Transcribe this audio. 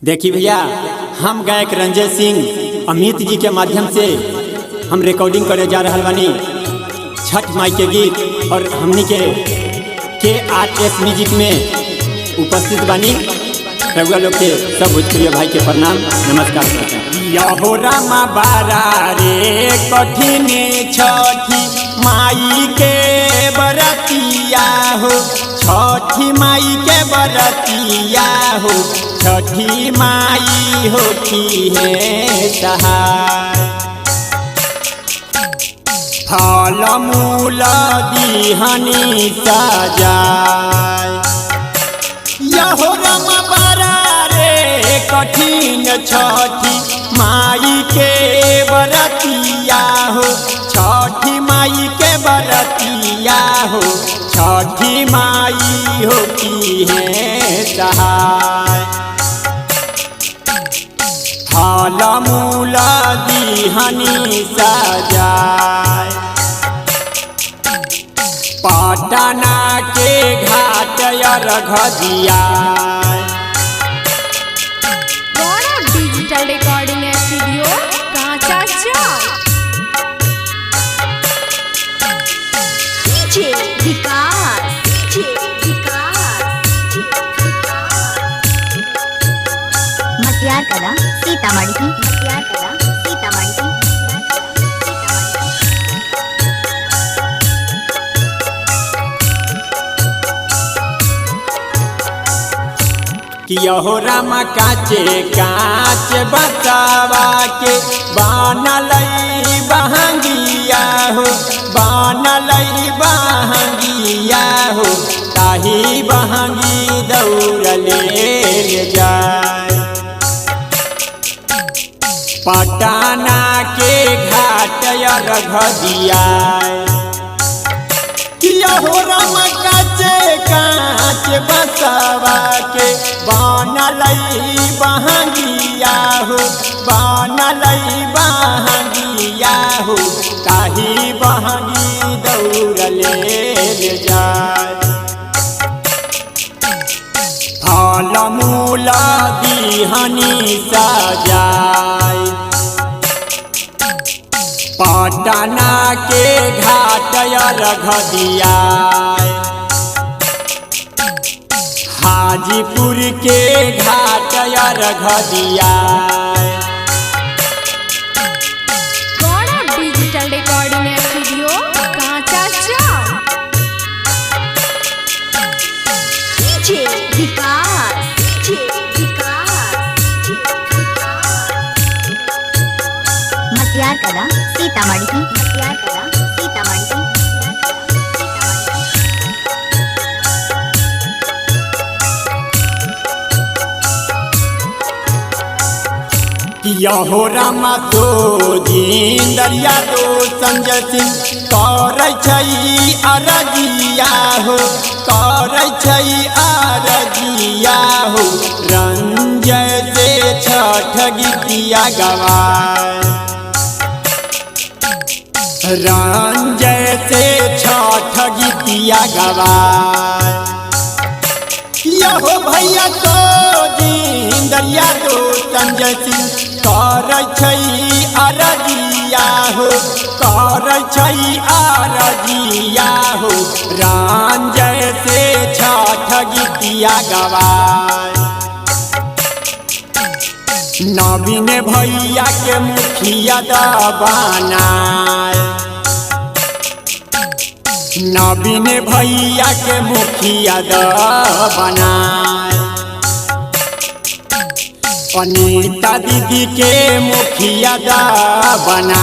देखिए भैया, हम गायक रंजय सिंह अमित जी के माध्यम से हम रिकॉर्डिंग करे जा रहा बानी छठ माई के गीत और हमनी के आर एस म्यूजिक में उपस्थित बानी। रघुआ लोग के सब भोजपुरिया भाई के प्रणाम, नमस्कार। यहो रामा बारा रे कठिन छठी माई के बरतिया हो, छठी माई के बरतिया हो, छठी माई होती है सहाय। फल मूल दिहनी सजाय। यहो राम बारा रे कठिन छठी माई के बरतिया हो, छठी माई के बरतिया हो, छठी माई होती है सहाय। फल मूल दिहनी सजाय। पटना के घाट अर्घ दिया। Gaurav digital recording studio Kancha Chowk. DJ Vikas, DJ Vikas, DJ Vikas. Matiyar Kala Sitamarhi, Matiyar Kala Sitamarhi. कि यहो रामा काचे काच बचावा के बनलई बहंगिया हो, बनलई बहंगिया हो, ताही बहंगी दौड़ले ले जाए। पटना के घाट अर्घ दिया। यहो राम काचे काच बसवा के बनलई बहंगिया हो, बनलई बहंगिया हो, ताही बहंगी दौड़ले ले जाए। फल मूल दिहनी सजाय। पटना के घाट अर्घ दिया। हाजीपुर के घाट अर्घ दिया। Gaurav digital recording studio Kancha Chowk. DJ Vikas, DJ Vikas, DJ Vikas. Matiyar Kala Sitamarhi, Matiyar Kala Sitamarhi. यहो रामा तो जिंदर यादव संजय सिंह करै छै अरजिया हो, करै छै अरजिया हो, रंजय से छठ गीतिया गवाए। रंजय से छठ गीतिया गवाए। यहो भैया तो जिंदर यादव संजय सिंह करै छै अरजिया हो, करै छै अरजिया हो, रंजय से छठ गीतिया गवाए। नवीन भैया के मुखिया दबानाय। नवीन भैया के मुखिया दबानाय। अनीता दीदी के मुखिया दबानाय।